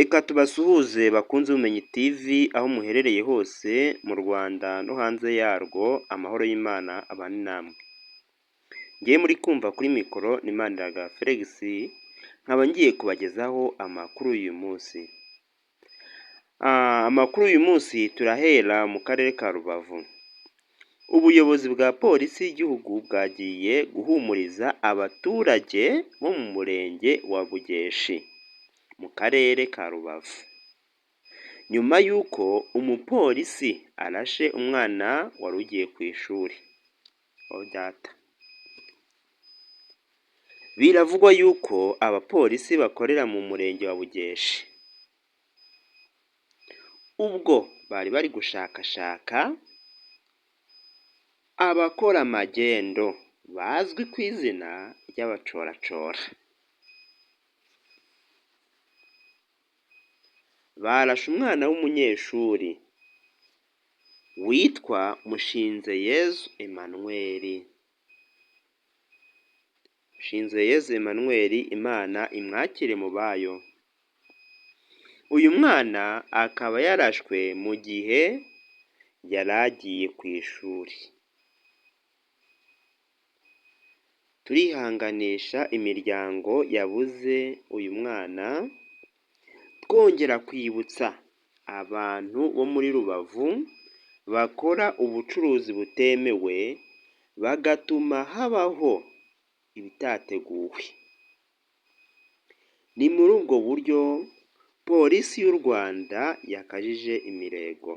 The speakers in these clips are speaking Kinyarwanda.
Reka tubasuhuze bakunze Ubumenyi TV aho muherereye hose mu Rwanda no hanze yarwo, amahoro y'Imana abane namwe. Ngewe muri kumva kuri mikoro ni Maniraga Felix, nkaba ngiye kubagezaho amakuru y'uyu munsi. Amakuru y'uyu munsi turahera mu karere ka Rubavu. Ubuyobozi bwa polisi y'igihugu bwagiye guhumuriza abaturage bo mu murenge wa Bugeshi mu karere ka Rubavu, nyuma y'uko umupolisi arashe umwana wari ugiye ku ishuri. Oh data! Biravugwa yuko abapolisi bakorera mu murenge wa Bugeshi, ubwo bari bari gushakashaka abakora amagendo bazwi ku izina ry'abacoracora, barashe umwana w'umunyeshuri witwa Mushinzeyezu Emmanuel. Mushinzeyezu Emmanuel, Imana imwakire mu bayo. Uyu mwana akaba yarashwe mu gihe yari agiye ku ishuri. Turihanganisha imiryango yabuze uyu mwana, twongera kwibutsa abantu bo muri Rubavu bakora ubucuruzi butemewe bagatuma habaho ibitateguwe. Ni muri ubwo buryo polisi y'u Rwanda yakajije imirego.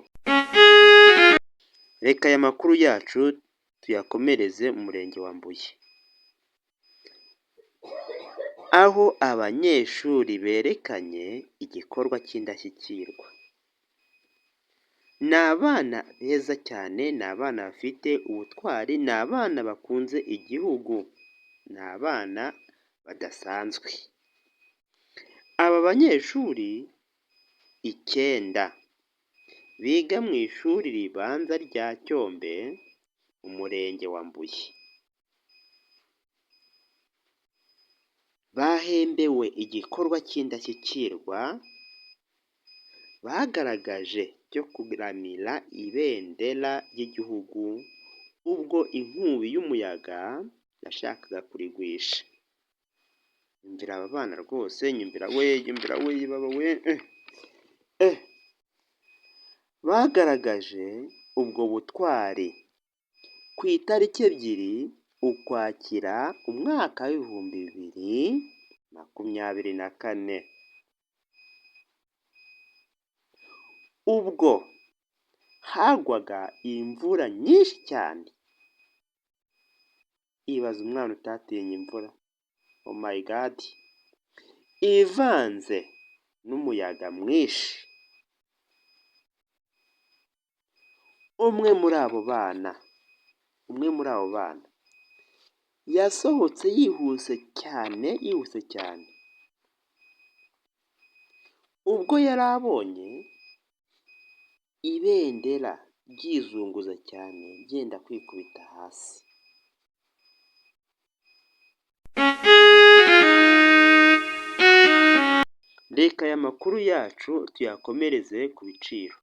Reka aya makuru yacu tuyakomereze mu murenge wa Mbuye, aho abanyeshuri berekanye igikorwa cy'indashyikirwa. Ni abana beza cyane, ni abana bafite ubutwari, ni abana bakunze igihugu, ni abana badasanzwe. Aba banyeshuri icyenda biga mu ishuri ribanza rya Cyombe, umurenge wa Mbuye, bahembewe igikorwa cy'indashyikirwa bagaragaje cyo kuramira ibendera ry'igihugu ubwo inkubi y'umuyaga yashakaga kurigwisha. Nyumvira aba bana rwose, nyumvira we, nyumvira we, baba we, eh. Bagaragaje ubwo butwari ku itariki 2 Ukwakira umwaka w'2024, ubwo hagwaga imvura nyinshi cyane. Ibaze umwana utatinya imvura, oh my God, ivanze n'umuyaga mwinshi. Umwe muri abo bana, umwe muri abo bana yasohotse yihuse cyane, yihuse cyane, ubwo yari abonye ibendera ryizunguza cyane ryenda kwikubita hasi. Reka aya makuru yacu tuyakomereze ku biciro.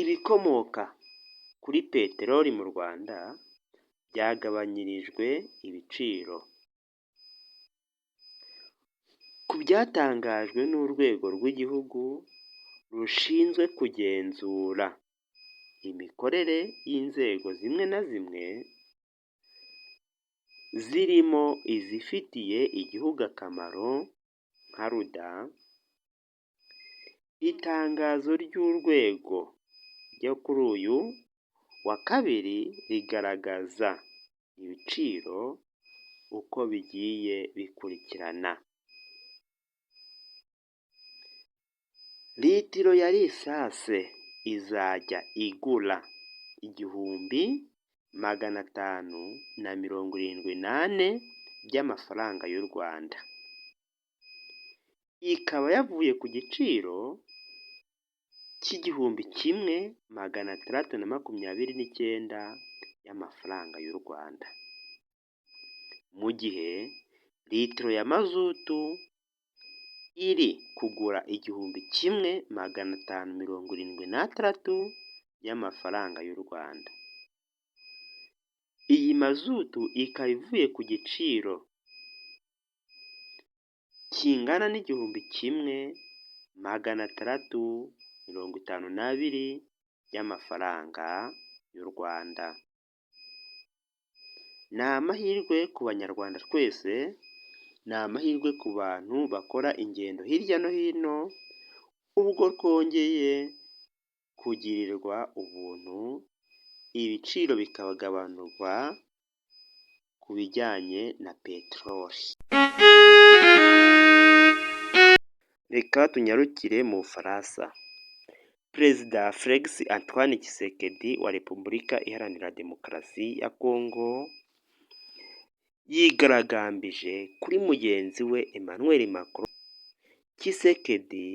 Ibikomoka kuri peteroli mu Rwanda byagabanyirijwe ibiciro. Ku byatangajwe n'urwego rw'igihugu rushinzwe kugenzura imikorere y'inzego zimwe na zimwe, zirimo izifitiye igihugu akamaro nka RUDA, itangazo ry'urwego ryo kuri uyu wa kabiri rigaragaza ibiciro uko bigiye bikurikirana. Litiro ya lisansi izajya igura 1574 by'amafaranga y'u Rwanda, ikaba yavuye ku giciro cy'1629 y'amafaranga y'u Rwanda, mu gihe litiro ya mazutu iri kugura 1576 y'amafaranga y'u Rwanda. Iyi mazutu ikaba ivuye ku giciro kingana n'1652 y'amafaranga y'u Rwanda. Ni amahirwe ku banyarwanda twese, ni amahirwe ku bantu bakora ingendo hirya no hino, ubwo twongeye kugirirwa ubuntu, ibiciro bikagabanurwa ku bijyanye na peteroli. Reka tunyarukire mu Bufaransa. Perezida Felix Antoine Tshisekedi wa Repubulika Iharanira Demokarasi ya Kongo yigaragambije kuri mugenzi we Emmanuel Macron. Tshisekedi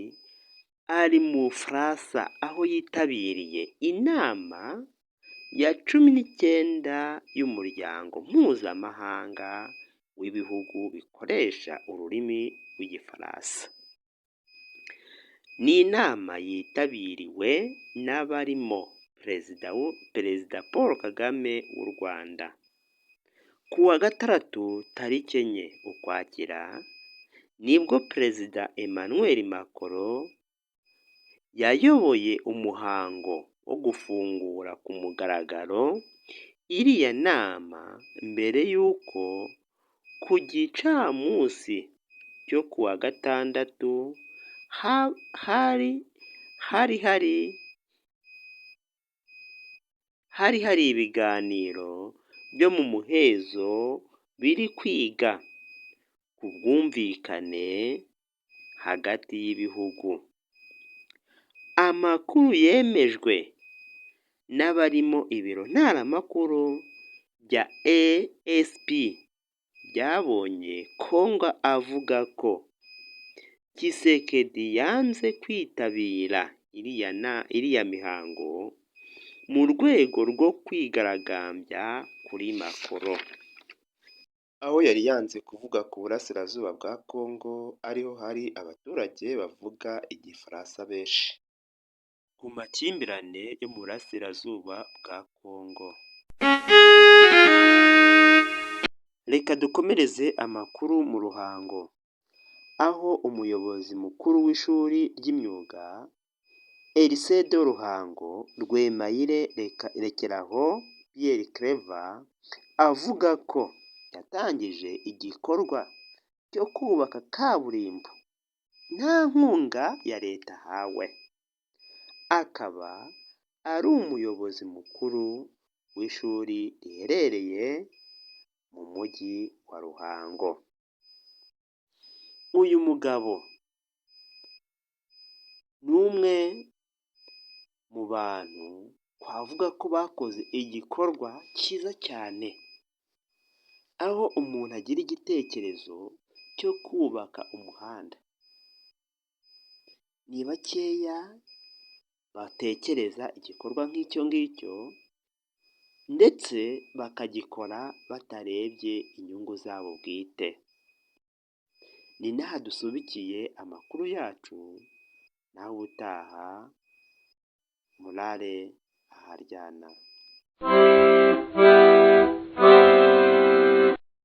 ari mu Bufaransa aho yitabiriye inama ya 19 y'umuryango mpuzamahanga w'ibihugu bikoresha ururimi rw'Igifaransa. Ni inama yitabiriwe n'abarimo Perezida Paul Kagame w'u Rwanda. Ku wa gatandatu tariki 4 Ukwakira nibwo Perezida Emmanuel Macron yayoboye umuhango wo gufungura ku mugaragaro iriya nama mbere y'uko ku gicamunsi cyo ku wa gatandatu hari ibiganiro byo mu muhezo biri kwiga ku bwumvikane hagati y'ibihugu. Amakuru yemejwe n'abarimo ibiro ntaramakuru bya AFP byabonye Kongo avuga ko Tshisekedi yanze kwitabira iriya mihango mu rwego rwo kwigaragambya kuri Macron. Aho yari yanze kuvuga ku burasirazuba bwa Kongo ariho hari abaturage bavuga Igifaransa benshi. Ku makimbirane yo mu burasirazuba bwa Kongo. Reka dukomereze amakuru mu Ruhango, aho umuyobozi mukuru w'ishuri ry'imyuga Lycée de Ruhango Rwemayire Rekeraho Pierre Claver avuga ko yatangije igikorwa cyo kubaka kaburimbo nta nkunga ya leta ahawe, akaba ari umuyobozi mukuru w'ishuri riherereye mu mujyi wa Ruhango. Uyu mugabo ni umwe mu bantu twavuga ko bakoze igikorwa cyiza cyane, aho umuntu agira igitekerezo cyo kubaka umuhanda. Ni bakeya batekereza igikorwa nk'icyo ngicyo ndetse bakagikora batarebye inyungu zabo bwite. Ni n'aha dusubikiye amakuru yacu, naho ubutaha murare aharyana.